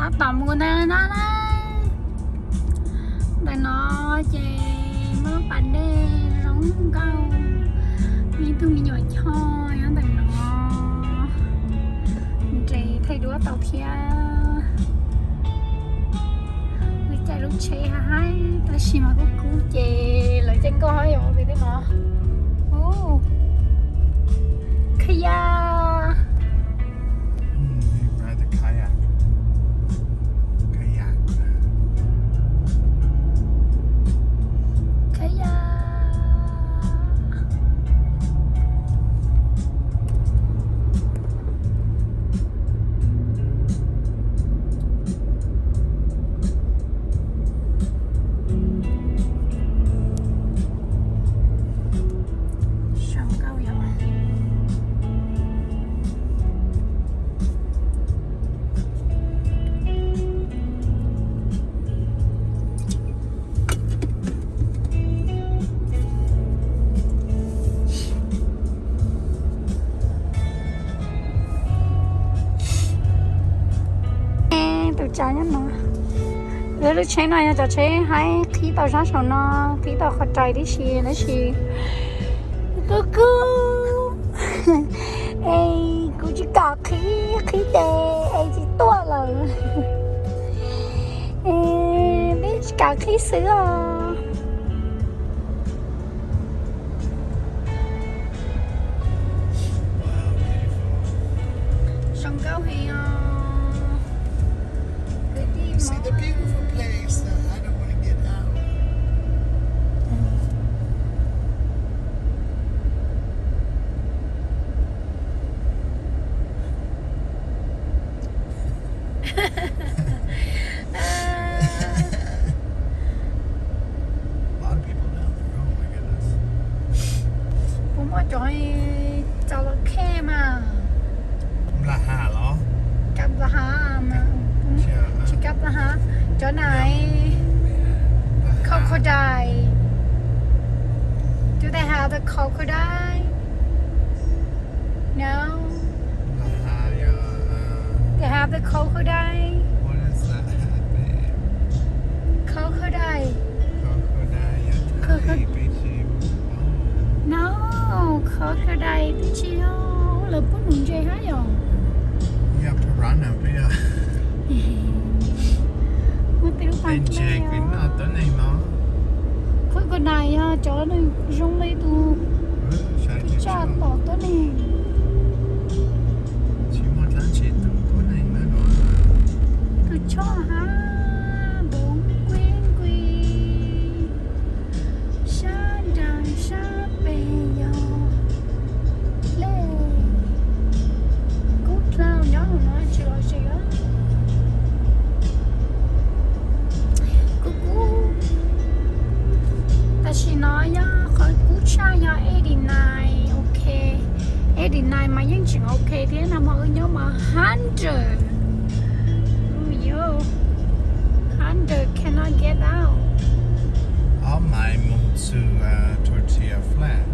Tom mus ntawm no na. Ntawm no ces muaj lub pas dej zoo nkauj, muaj ib tug me nyuam choj nyob ntawm no, nres thaij duab tau thiab. Lub caij lub tsheb haib tab sis mas kub kub ces lawv caij nkoj hab yom, ua li tej no. Ub, kayak. Kayak. Zoo nkauj yom. Tus tsav nyob no. Lub tsheb no yog cov tsheb haib qhib tau sab saum no, qhib tau qhov rais tib si tab sis kub kub. Es kuv tsis kam qhib, qhib ces es tsis tuaj lawm. Es peb tsis kam qhib xwb os. Zoo nkauj heev os. Kwv tij Hmoob. Puas muaj cov txaus los khe mas? Nplas hav los? Kav nplas hav mas. Tsis kav nplas hav, cov nais crocodile. Do they have the crocodile? No. They have the crocodile. Crocodile. No, crocodile twb tsis yog, lawv pub nuv ntses hab yom. Muaj tej lub pas dej. Crocodile yog cov zoo li tus, tus tsaj tom tuab neeg. Tus tsho hab npuv nkuij nkuij sab nraud sab pem yog lej kub dlhau nyob hauv no tsis los sis kub kub. Tam sim no yog qhov kub tshaj yog eighty nine, ok, eighty nine mas yeej tseem ok thiab no mas wb nyob mas hundred. Hundred cannot get out. All my move to uh, tortilla flat.